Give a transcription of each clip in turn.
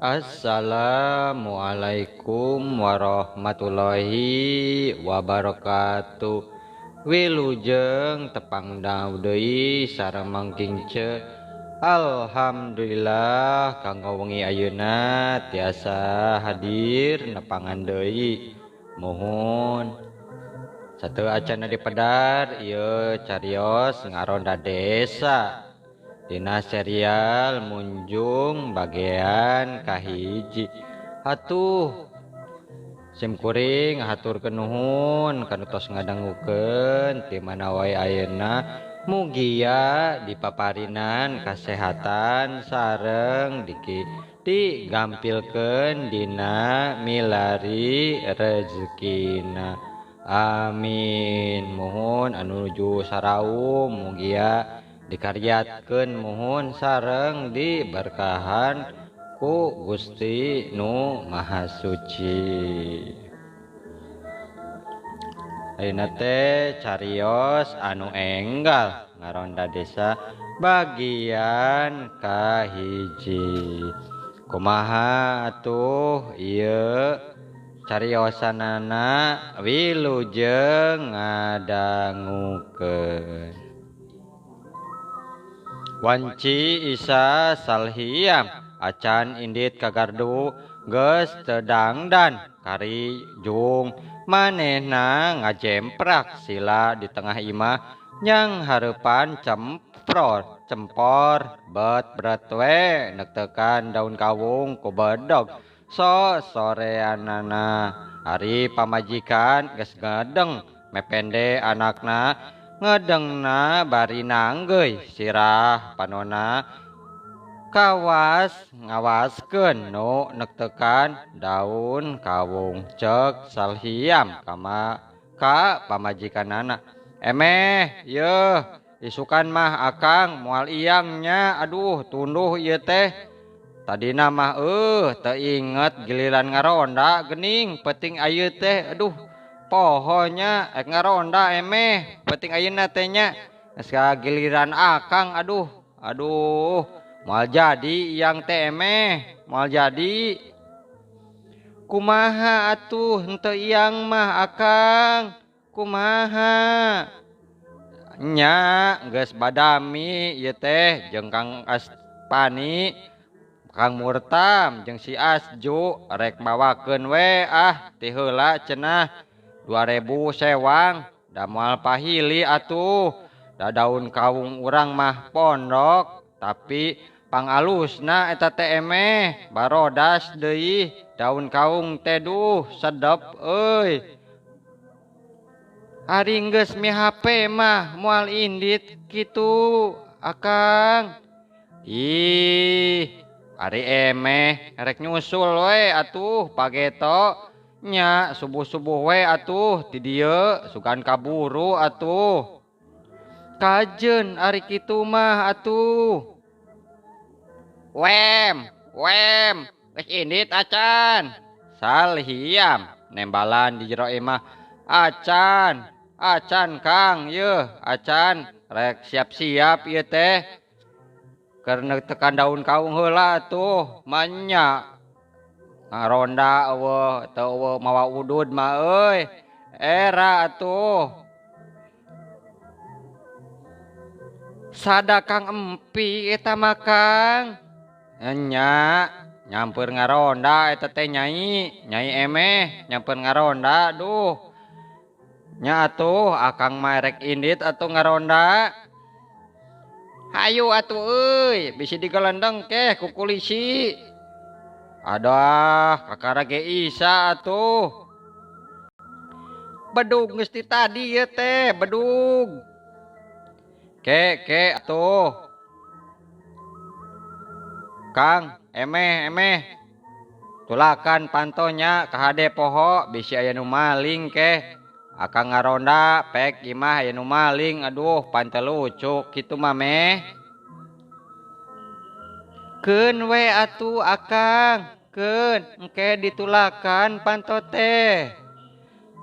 Assalamualaikum warahmatullahi wabarakatuh. Wilujeng tepang deui sareng Mang Kingce. Alhamdulillah kanggo wengi ayeuna tiasa hadir nepangan deui. Muhun sateu acana dipedar ieu carios ngaronda desa. Dina serial Munjung bagian kahiji. Atuh sim kuring haturkeun nuhun kanu tos ngadangukeun ti mana wae ayeuna mugia dipaparinan kasehatan sareng digampilkeun dina milari rezekina. Amin. Muhun anu nuju saraum mugia dikaryatkeun muhun sareng diberkahan ku Gusti Nu Maha Suci. Ayeuna teh carios anu enggal ngaronda desa bagian kahiji. Kumaha atuh ieu cariosanana wilujeng ngadangukeun. Wanci Isa Salhiam acan indit ka gardu geus teu dangdan kari jung manehna ngajemprak sila di tengah imah nyang hareupan cemprot cempor bet berat we nektekan daun kawung ku bedog so soreanana. Ari pamajikan geus ngedeng mepende anakna ngedengna bari nanggeuy sirah panona kawas ngawaskeun nu nektekan daun kawung. Cek Salhiam kama ka pamajikanana, emeh yeuh isukan mah akang moal iyang nya, aduh tunduh ieu teh tadina mah teu inget giliran ngaronda geuning penting ayeuna teh, aduh pohonya ek ngaronda emeh penting ayeuna teh nya geus giliran akang, aduh aduh moal jadi iyang teh emeh moal jadi. Kumaha atuh henteu iyang mah akang kumaha nya geus badami ieu teh jeung Kang Aspani Kang Murtam jeung si Asju rek mawakeun we ah ti heula cenah 2000 sewang da moal pahili atuh da daun kawung urang mah pondok tapi pangalusna eta teh emeh barodas deui daun kawung teh duh sedep euy. Ari geus mi HP mah moal indit kitu akang. Ih ari emeh rek nyusul we atuh pageto nya subuh-subuh we atuh ti dieu sugan kaburu atuh. Kajeun ari kitu mah atuh. Wem wem geus indit acan. Salhiam nembalan di jero imah. Acan acan Kang yeuh acan rek siap-siap ieu teh keur tekan daun kawung heula atuh manya ngaronda eueuh teu eueuh mawa udud mah euy era atuh. Sada Kang Empi eta mah Kang nya nyamper ngaronda eta teh nyai nyai emeh nyamper ngaronda duh nya atuh akang mah rek indit atuh ngaronda. Hayu atuh euy bisi digelendeng keh ku kulisi. Adah kakara ge Isa atuh. Bedug geus ti tadi ieu teh bedug. Ke ke atuh. Kang emeh emeh tulakan pantonya ka hade poho bisi aya nu maling keh. Akang ngaronda pek imah aya nu maling aduh pantel lucu kitu mah meh. Keun we atuh akang keun engke ditulakan panto teh.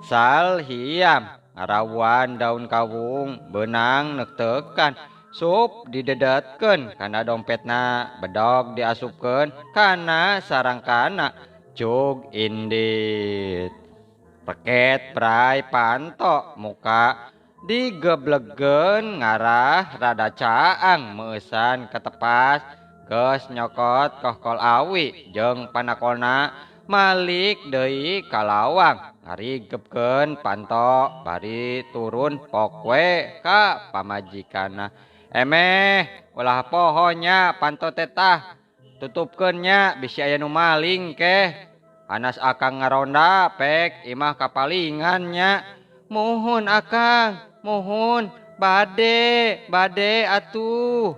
Salhiam ngarawuan daun kawung beunang neukteukan Sup didedetkeun kana dompetna, bedog diasupkeun kana sarangkana cug indit. Reket prai panto muka digeblegeun ngarah rada caang meusan ketepas geus nyokot kohkol awi jeung panakolna malik deui ka lawang ngarigebkeun panto bari turun pokwe ka pamajikanna. Emeh ulah pohonya panto tetah tutupkeun nya bisi aya nu maling keh. Anas akang ngaronda pek imah kapalingan nya. Muhun akang, muhun bade, bade atuh.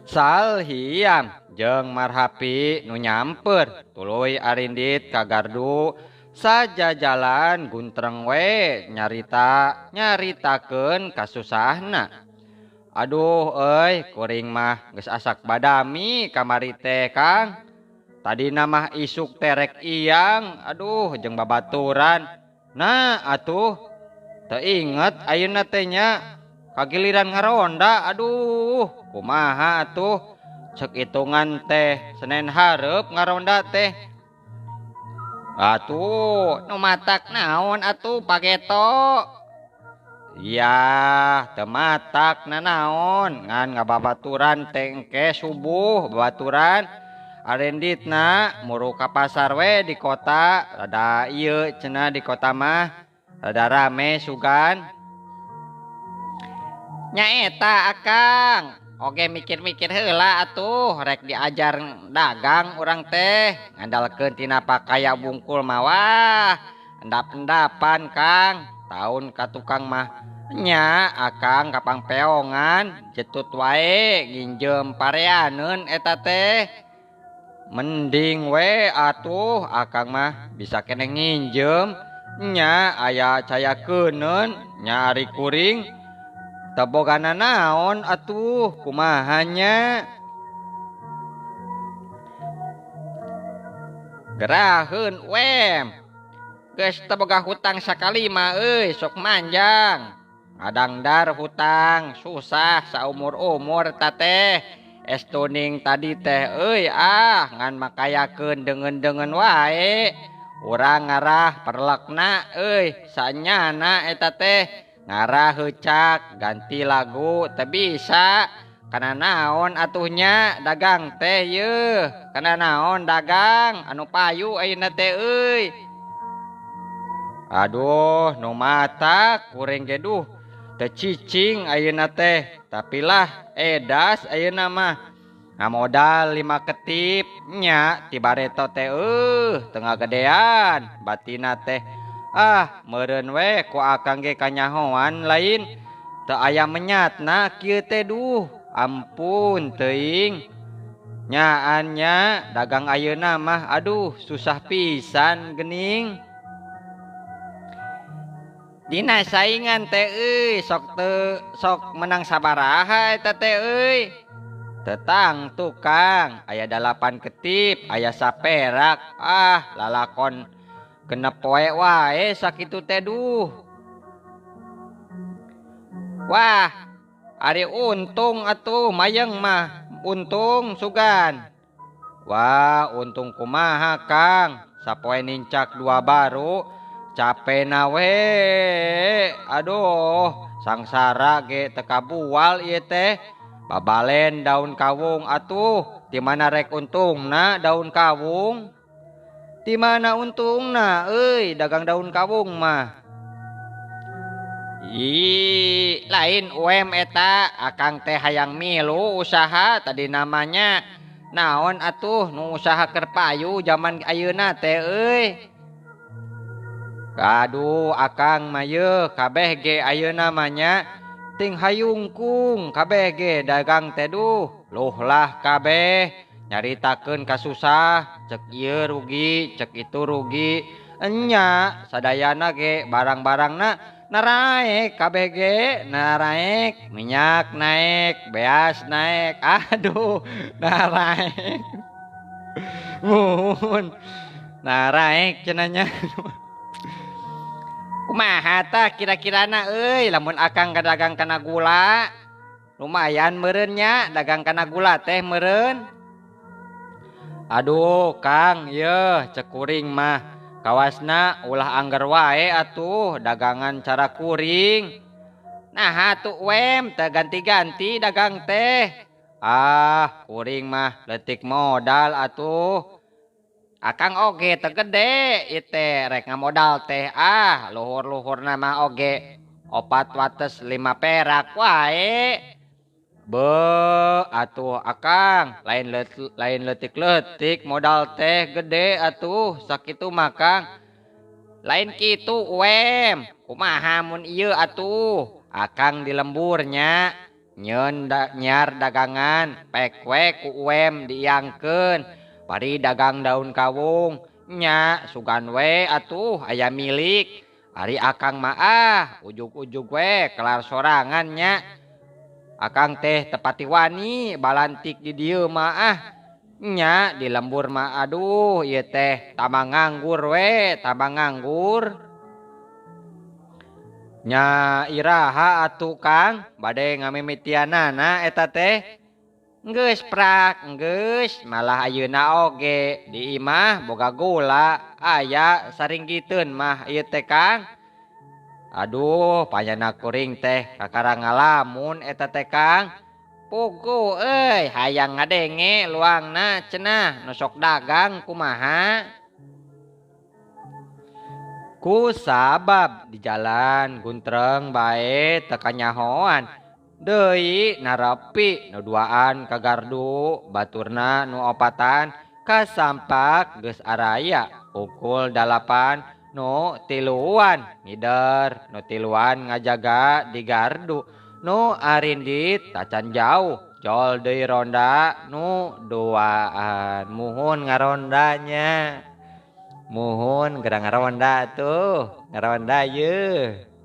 Salhiam jeung Marhapi nu nyamper tuluy arindit ka gardu sajajalan guntreng we nyarita nyaritakeun kasusahna. Aduh euy kuring mah geus asak badami kamari teh Kang. Tadina mah isuk terek iyang, aduh jeung babaturan. Nah atuh teu inget ayeuna teh nya kagiliran ngaronda, aduh kumaha atuh cek hitungan teh Senin hareup ngaronda teh. Atuh nu matak naon atuh pageto. Iya teu matak nanaon ngan ngababaturan teh engke subuh babaturan arenditna muru ka pasar we di kota rada ieu cenah di kota mah rada rame sugan. Nyaeta akang oge mikir-mikir heula atuh rek diajar dagang urang teh ngandalkeun tina pakaya bungkul mah wah endap-endapan Kang. Taun ka tukang mah nya akang kapangpeongan jetut wae nginjem pareaneun eta teh. Mending we atuh akang mah bisa keneh nginjem nya aya cayakeuneun nya ari kuring teu bogana naon atuh kumaha nya. Geraheun wem geus teu boga hutang sakali mah euy sok manjang. Ngadangdar hutang susah saumur-umur ta teh. Es tuning tadi teh euy ah ngan makayakeun deungeun-deungeun wae. Urang ngarah perlekna euy sanyana eta teh ngarah heucak ganti lagu teu bisa. Kana naon atuhnya dagang teh yeuh. Kana naon dagang anu payu ayeuna teh euy. Aduh nu matak kuring ge duh teu cicing ayeuna teh. Tapi lah edas ayeuna mah ngamodal 5 ketip nya ti bareto teh teu ngagedean batina teh. Ah meureun we ku akang ge kanyahoan lain teu aya menyatna kieu teh duh ampun teuing. Nyaan nya dagang ayeuna mah aduh susah pisan geuning. Dina saingan teh euy sok teu sok menang sabaraha eta teh euy. Tetang tukang aya 8 ketip aya saperak ah lalakon genep poe wae sakitu teh duh. Wah ari untung atuh mayeng mah untung sugan. Wah untung kumaha Kang sapoe nincak 2 baru capena we aduh sangsara ge teu kabual ieu teh. Babalen daun kawung atuh di mana rek untungna daun kawung. Di mana untungna euy dagang daun kawung mah. Ih lain UM eta akang teh hayang milu usaha tadi namanya naon atuh nu usaha keur payu jaman ayeuna teh euy. Aduh akang mah yeuh kabeh ge ayeuna mah nya ting hayungkung kabeh ge dagang teh duh luh lah kabeh nyaritakeun kasusah cek ieu rugi cek itu rugi enya sadayana ge barang-barangna naraek kabeh ge naraek minyak naik beas naik aduh naraek mun naraek cenah nya. Kumaha tah kira-kirana euy lamun akang kadagang kana gula. Lumayan meureun nya dagang kana gula teh meureun. Aduh Kang yeuh cek kuring mah kawasna ulah angger wae atuh dagangan cara kuring. Naha tuh wem teu ganti-ganti dagang teh. Ah kuring mah leutik modal atuh. Akang oge teu gede ieu teh rek ngamodal teh ah luhur-luhurna mah oge 4 wates 5 perak wae. Beuh atuh akang lain leutik-leutik modal teh gede atuh sakitu mah Kang. Lain kitu wem kumaha mun ieu atuh akang di lemburnya nyeun nyiar dagangan pek we ku wem diiangkeun. Bari dagang daun kawung nya sugan we atuh aya milik. Ari akang mah ah ujug-ujug we kelar sorangan nya. Akang teh tepati wani balantik di dieu mah ah nya di lembur mah aduh ieu teh tambah nganggur we tambah nganggur. Nya iraha atuh Kang bade ngamimitianana eta teh. Geus prak geus malah ayeuna oge di imah boga gula aya saringgiteun mah ieu teh Kang. Aduh panyana kuring teh kakara ngalamun eta teh Kang. Puguh euy hayang ngadenge luangna cenah nu sok dagang kumaha. Ku sabab di jalan guntreng bae teu kanyahoan. Deui narepi nu duaan ka gardu baturna nu opatan kasampak geus araya pukul 8 nu tiluan ngider nu tiluan ngajaga di gardu nu arindit tacan jauh jol deui ronda nu duaan muhun ngarondanya muhun gerang ngaronda tuh ngaronda yeuh.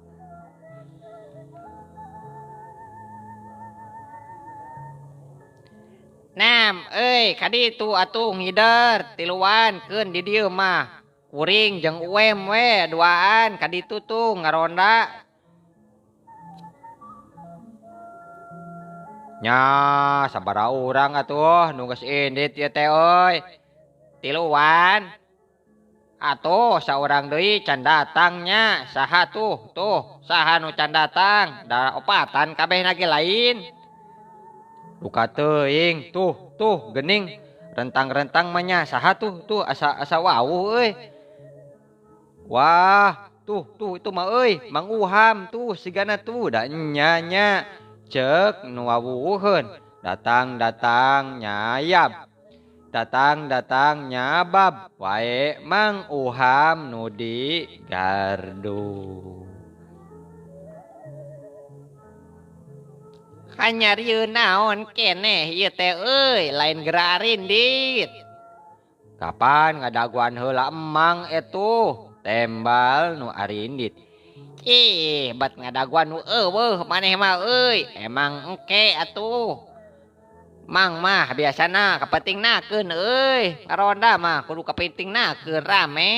Nam euy kaditu atuh ngider tiluan keun di dieu mah kuring jeung uem we duaan kaditu tuh ngaronda. Nya sabaraha urang atuh nu geus indit ieu teh euy. Tiluan atuh saurang deui can datang nya saha tuh tuh saha nu can datang da opatan kabehna ge lain. Duka teuing tuh tuh gening rentang-rentang mah nya saha tuh tuh asa asa wawuh euy. Wah tuh tuh itu mah euy Mang Uham tuh sigana tuh da nya nya ceuk nu wawuheun datang-datang nyayab datang-datang nyabab wae Mang Uham nu di gardu. Kanyarieun naon keneh ieu teh euy lain geura arindit. Kapan ngadaguan heula emang etuh tembal nu arindit. Ih bat ngadaguan nu eueuh maneh mah euy emang engke atuh. Mang mah biasana kapentingnakeun euy ngaronda mah kudu kapentingnakeun rame.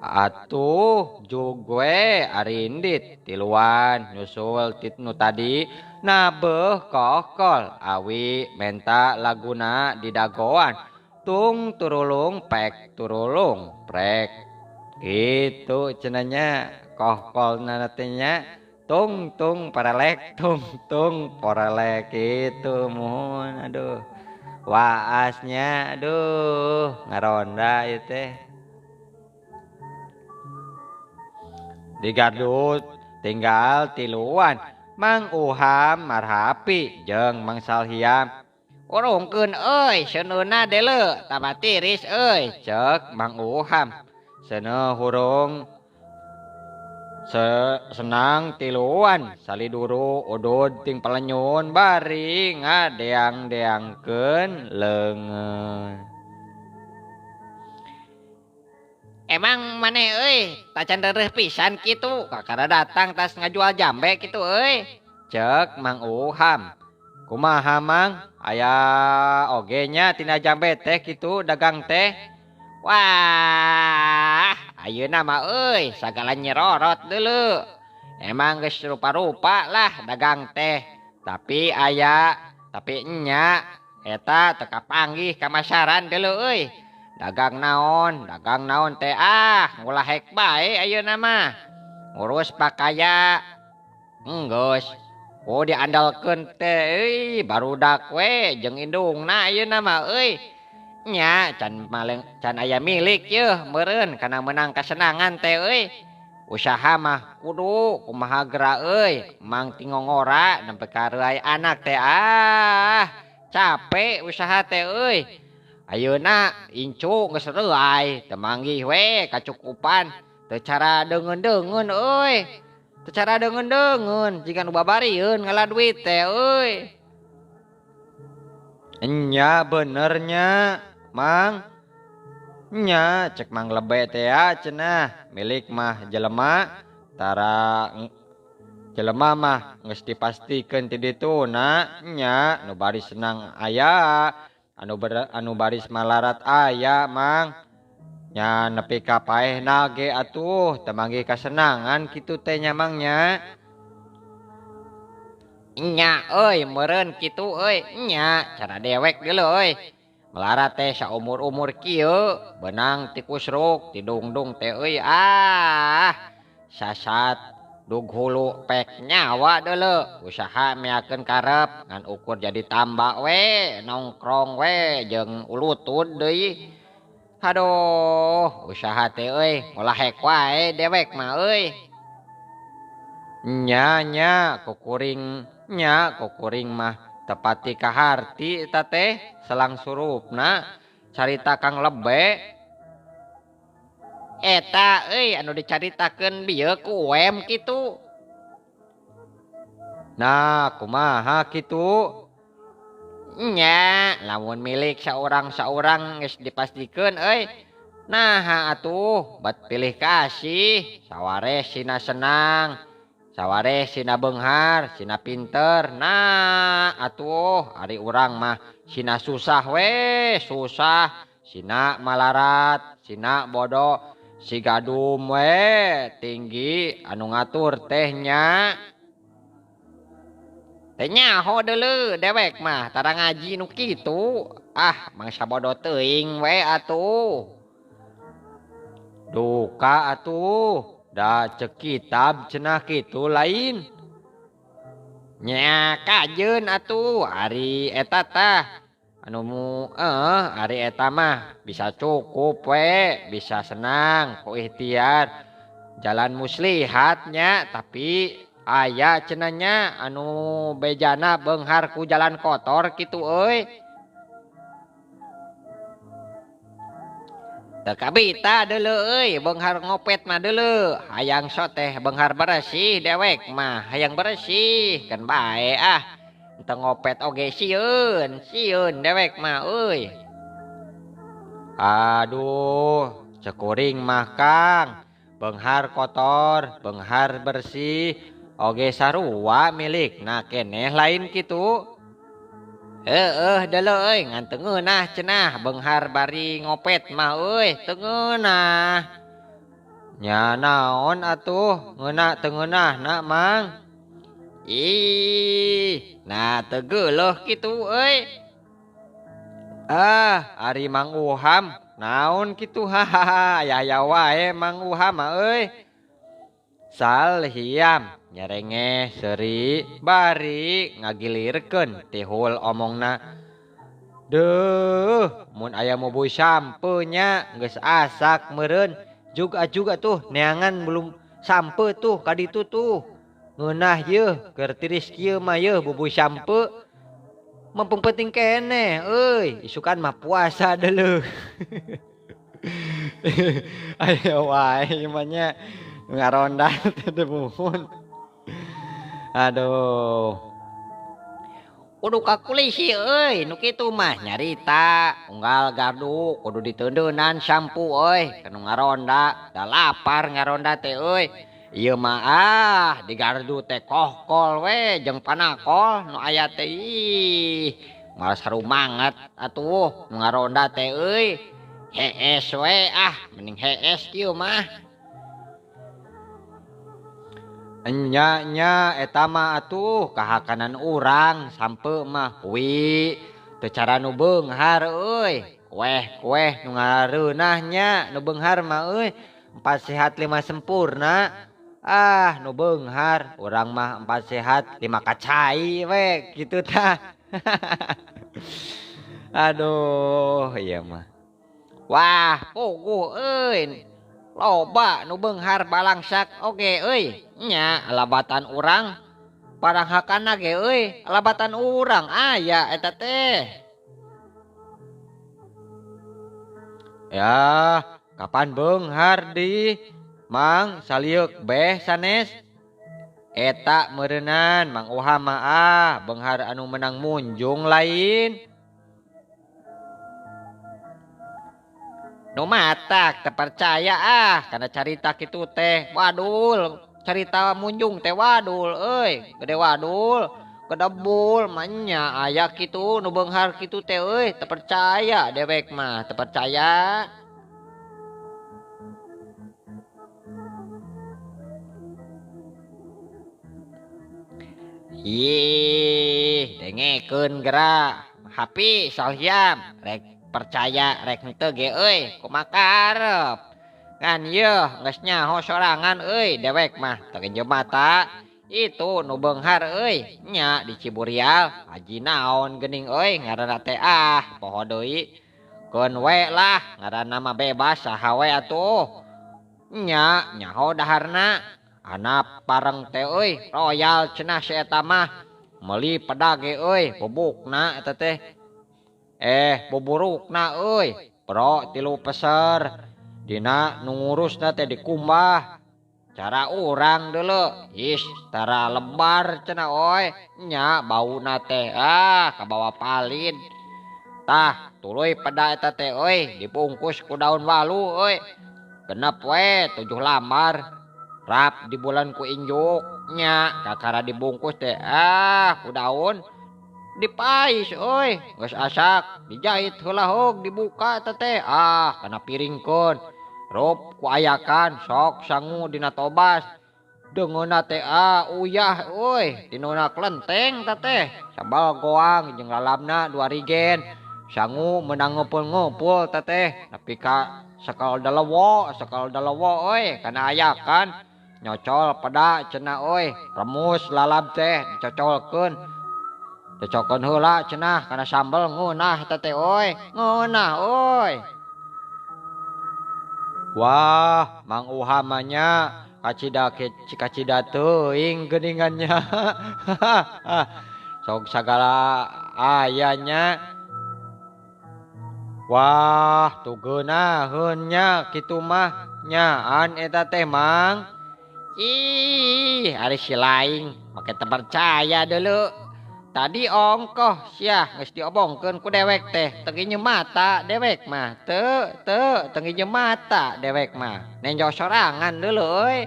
Atuh jug we arindit tiluan nyusul titnu tadi nabeuh kokol awi menta laguna di dagoan tung turulung pek turulung prek gitu cenanya kokol nantinya tung tung parelek tung tung porelek gitu mohon aduh waasnya aduh ngaronda ieu teh. Di gardu tinggal tiluan Mang Uham marhapi jeung Mang Salhiam. Urungkeun euy seuneuna deuleu tambah tiris euy ceuk Mang Uham. Seuneu hurung senang tiluan saliduru udud ting palenyun bari ngadeang-deangkeun leungeun. Emang maneh euy tacan reureuh pisan kitu kakara datang tas ngajual jambe kitu euy ceuk Mang Uham. Kumaha Mang aya oge nya tina jambe teh kitu dagang teh. Wah, ayeuna mah euy sagala nyerorot deuleu. Emang geus rupa-rupa lah dagang teh. Tapi aya, tapi enya eta teu kapanggih ka masaran deuleu euy. Dagang naon teh ah ngulahek bae ayeuna mah. Ngurus pakaya enggeus. Oh diandalkeun teh euy barudak we jeung indungna ayeuna mah euy. Nya can maleng can aya milik yeuh meureun kana meunang kasenangan teh euy. Usaha mah kudu kumaha geura euy, mang ti ngongora nempe ka reuay anak teh ah capek usaha teh euy. Ayeuna incu geus reuay teu manggih we kacukupan teu cara deungeun-deungeun euy. Teu cara deungeun-deungeun jiga nu babarieun ngala duit teh euy. Nya bener nya Mang. Nya cek Mang Lebe teh cenah milik mah jelema tara jelema mah geus dipastikeun ti dituna nya nu baris senang aya anu baris malarat aya Mang. Nya nepi ka paehna ge atuh teu manggih kasenangan kitu teh nya Mang nya. Nya euy meureun kitu euy nya cara dewek deuleu euy. Melarat teh saumur-umur kieu beunang ti kusruk ti dungdung teh euy ah sasat dug hulu pek nyawa deuleu usaha meakeun karep ngan ukur jadi tambak we nongkrong we jeung ulutud deui. Aduh usaha teh euy ngolahek wae dewek mah euy. Nya nya kukuring nya kukuring mah tepati kaharti eta teh selang surupna carita Kang Lebe. Eta euy anu dicaritakeun bieu ku Wem kitu. Nah kumaha kitu? Nya lamun milik saurang-saurang geus dipastikeun euy. Naha atuh bat pilih kasih saware sina senang. Saware sina beunghar, sina pinter. Nah atuh ari urang mah sina susah we, susah, sina malarat, sina bodoh, si gadum we tinggi anu ngatur teh nya. Teh nyaho deuleu dewek mah tara ngaji nu kitu. Ah mangsa bodoh teuing we atuh. Duka atuh. Da cek kitab cenah kitu lain. Nya kajeun atuh ari eta tah anu mu ari eta mah bisa cukup we, bisa senang ku ikhtiar jalan muslihat nya, tapi aya cenah nya anu bejana beunghar ku jalan kotor kitu euy. Teu kabita deuleu euy beunghar ngopet mah deuleu hayang so teh beunghar beresih dewek mah hayang beresih kan bae ah teu ngopet oge sieun sieun dewek mah euy. Aduh cek kuring mah Kang beunghar kotor beunghar bersih oge sarua milikna keneh lain kitu. Heeh deuleu euy ngan teu ngeunah cenah beunghar bari ngopet mah euy teu ngeunah. Nya naon atuh ngeunah teu ngeunahna Mang? Ih, nah teu geuleuh kitu euy. Ah, ari Mang Uham naon kitu hahaha aya wae Mang Uham mah euy. Salhiam nyerengeh seuri bari ngagilirkeun tihul omongna. Deuh, mun aya mubuy sampe nya geus asak meureun jug ajug atuh neangan belum sampe tuh ka ditu tuh. Ngeunah yeuh keur tiris kieu mah yeuh bubuy sampe. Mempeng penting keneh euy, isukan mah puasa deuleu. Ayo wae mah nya ngaronda teh muhun. Aduh. Kudu ka kulisi euy nu kitu mah nyarita unggal gardu kudu diteundeunan sampu euy kanu ngaronda da lapar ngaronda teh euy. Ieu mah ah di gardu teh kohkol we jeung panakol nu aya teh ih malah sarumanget atuh nu ngaronda teh euy. Hees we ah, mending hees kieu mah. Enya nya eta mah atuh kahakanan urang sampe mah wi teu cara nu beunghar euy. Kueh kueh nu ngareunah nya nu beunghar mah euy. 4 sehat 5 sempurna. Ah nu beunghar urang mah 4 sehat 5 kacai we kitu tah. Aduh ieu mah. Wah puguh euy. Loba nu beunghar balangsak oge euy. Nya alabatan urang paranghakanna ge euy, alabatan urang aya eta teh. Ya, kapan beunghar di Mang salieuk beh sanes? Eta meureunan Mang Uha mah ah beunghar anu menang munjung lain. Nu matak teu percaya ah kana carita kitu teh. Wadul, carita munjung teh wadul euy, gede wadul, kedebul mah nya aya kitu nu beunghar kitu teh euy, teu percaya dewek mah, teu percaya. Ih, dengekeun geura. Hapi Salhiam rek percaya rek henteu ge euy, kumaha karep. Ngan yeuh geus nyaho sorangan euy dewek mah teu genjem mata. Itu nu beunghar euy nya di Ciburial haji naon geuning euy ngaranna teh ah poho deui. Keun we lah ngaranna mah bebas saha we atuh. Nya nyaho daharna. Anak pareng teh euy royal cenah si eta mah. Meuli peda ge euy bubukna eta teh. Buburukna euy pro 3 peser. Dina nu ngurusna teh dikumbah. Cara urang deuleu is tara lebar cenah oy nya bauna teh ah kabawa palid. Tah tuluy peda eta teh euy dibungkus ku daun walu euy. Genep we 7 lambar. Rap di bulan ku injuk nya kakara dibungkus teh ah ku daun dipais euy geus asak dijahit heula hog dibuka eta teh ah kana piringkeun rup ku ayakan sok sangu dina tobas deungeunna teh ah uyah euy tinuna klenteng ta teh sambal goang jeung lalabna 2 rigen sangu meunang ngumpul-ngumpul ta teh nepi ka sakal dalewo sakal dalewo euy kana ayakan nyocol peda cenah euy remus lalab teh dicocolkeun cocokeun heula cenah kana sambel ngeunah eta teh euy ngeunah euy. Wah Mang Uha mah nya kacida kacida teuing geuningannya. Sok sagala aya nya. Wah tuh geunaheun nya kitu mah nyaan eta teh Mang. Ih, ari si laing make teu percaya deuleu. Tadi ongkoh sia geus diobongkeun ku dewek teh, teu nginjem mata dewek mah. Teu teu teu nginjem mata dewek mah. Nenjo sorangan deuleu euy.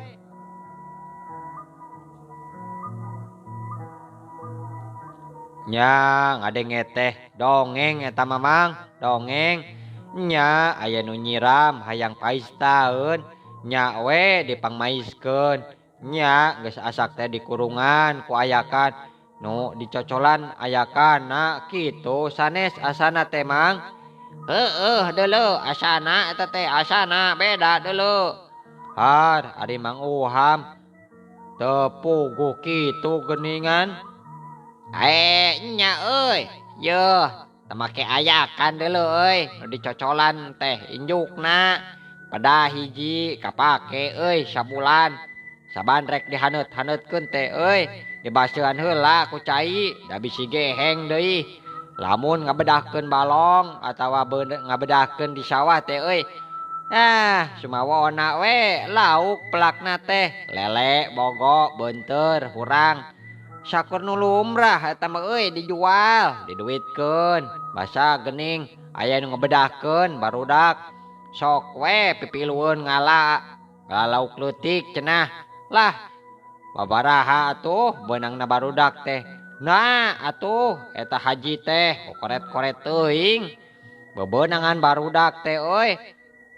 Nya ngadenge teh dongeng eta mah Mang, dongeng. Nya aya nu nyiram hayang paistaeun. Nya we dipangmaiskeun. Nya geus asak teh dikurungan ku ayakan nu dicocolan ayakan kitu sanes asana teh Mang. Heueuh deuleu asana eta teh asana beda deuleu. Har ari Mang Uham teu puguh kitu geuningan. Nya euy yeuh teu make ayakan deuleu euy nu dicocolan teh injukna. Pada hiji kapake euy sabulan. Saban rek dihaneut-haneutkeun teh euy dibaseuan heula ku cai da bisi geheng deui. Lamun ngabedahkeun balong atawa ngabedahkeun di sawah teh euy. Ah, sumawona we lauk pelakna teh lele, bogo, beunteur, hurang. Sakur nu lumrah eta mah euy dijual, diduitkeun. Basa geuning aya nu ngabedahkeun barudak. Sok we pipilueun ngala lauk leutik cenah. Lah babaraha atuh beunangna barudak teh. Nah atuh eta haji teh koret-koret teuing. Bebenangan barudak teh euy.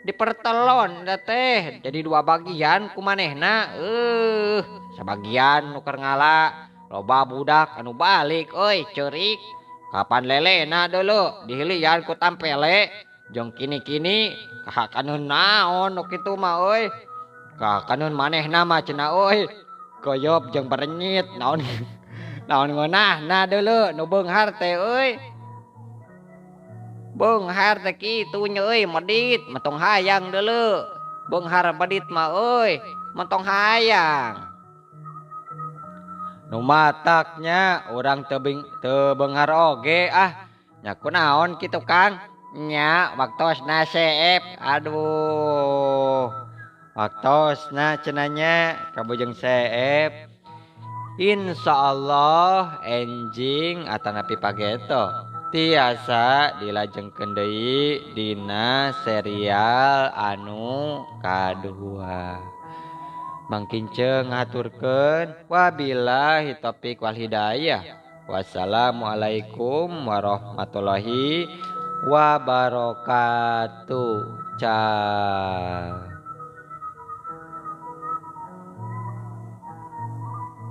Dipertelon da teh jadi dua bagian ku manehna. Sabagian nu keur ngala loba budak anu balik euy ceurik. Kapan lelena deuleu dihilian ku tampele jeung kini-kini kahakaneun naon nu kitu mah euy. Kahakaneun manehna mah cenah euy. Goyop jeung berenyit naon naon ngeunahna deuleu nu beunghar teh euy. Beunghar teh kitu nya euy medit mentong hayang deuleu. Beunghar medit mah euy mentong hayang. Nu mataknya urang teu beunghar oge ah. Nya kunaon kitu Kang? Nya waktosna seep. Aduh. Waktosna cenah nya kabujeng seep. Insyaallah enjing atanapi pageto tiasa dilajengkeun deui dina serial anu kadua. Mangkinceng ngaturkeun wabillahi taufik wal hidayah. Wassalamualaikum warahmatullahi wabarakatuh. Ciao.